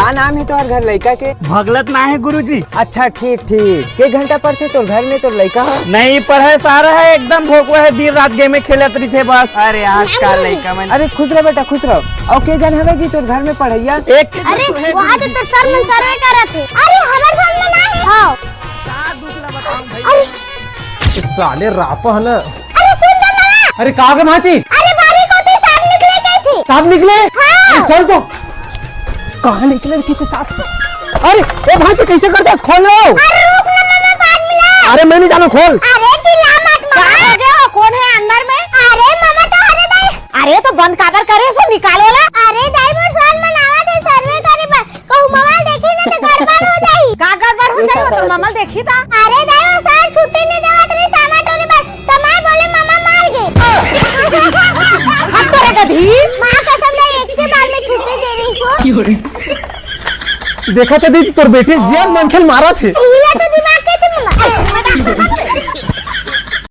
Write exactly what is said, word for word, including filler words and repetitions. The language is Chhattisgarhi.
का नाम हे तोर घर लइका के? भगलत ना हे गुरुजी। अच्छा, ठीक ठीक। के घंटा पढ़थे तोर घर में तोर लइका ह? नहीं पढ़े सारा हे, एकदम भोकवा हे, दिन रात गेमे खेलत रहिथे बस। अरे आजकल लइका मन। अरे खुश रह बेटा, खुश रह। अउ के जन हवे जी तोर घर में पढ़इया? एक अरे वहाँ तो तोर सर मन सर्वे करत हे। अरे हमर सर मन ना हे। हाँ। अरे साले रापा है ना। अरे सुन तो मामा। अरे का हो गे भांची? अरे बारी कोती सांप निकले कहिथे। सांप निकले? हाँ। अरे चल तो। कहाँ निकले कहिथे सांप? अरे ए भांची, कैसे करथस? खोल ना। अरे रुक ना मामा, बात मिला। अरे मैं नहीं जानों, खोल। अरे चिल्ला मत मामा। का हो गे हो? कोन हे अंदर में? अरे मामा तो हरे दाई। अरे तो बंद काबर करे हस, निकाल ओला। अरे दाई मोर सर मन आवत हे सर्वे करे बर। कहूँ ममा ल देखही ना त गड़बड़ हो जाही। का गड़बड़ हो जाही? वो तो ममा ल देखही ता। अरे दाई वो सर छुट्टी नहीं देवत रहिस आमा टोरी बर, त मैं बोलेंव ममा मर गे। हट तो रे गधी। माँ कसम दाई एक के बार में छुट्टी दे रहिस वो। देखा था दीदी, तोर बेटी जिया मनखे ल मारत हे। हिला तो दिमाग के थे ममा।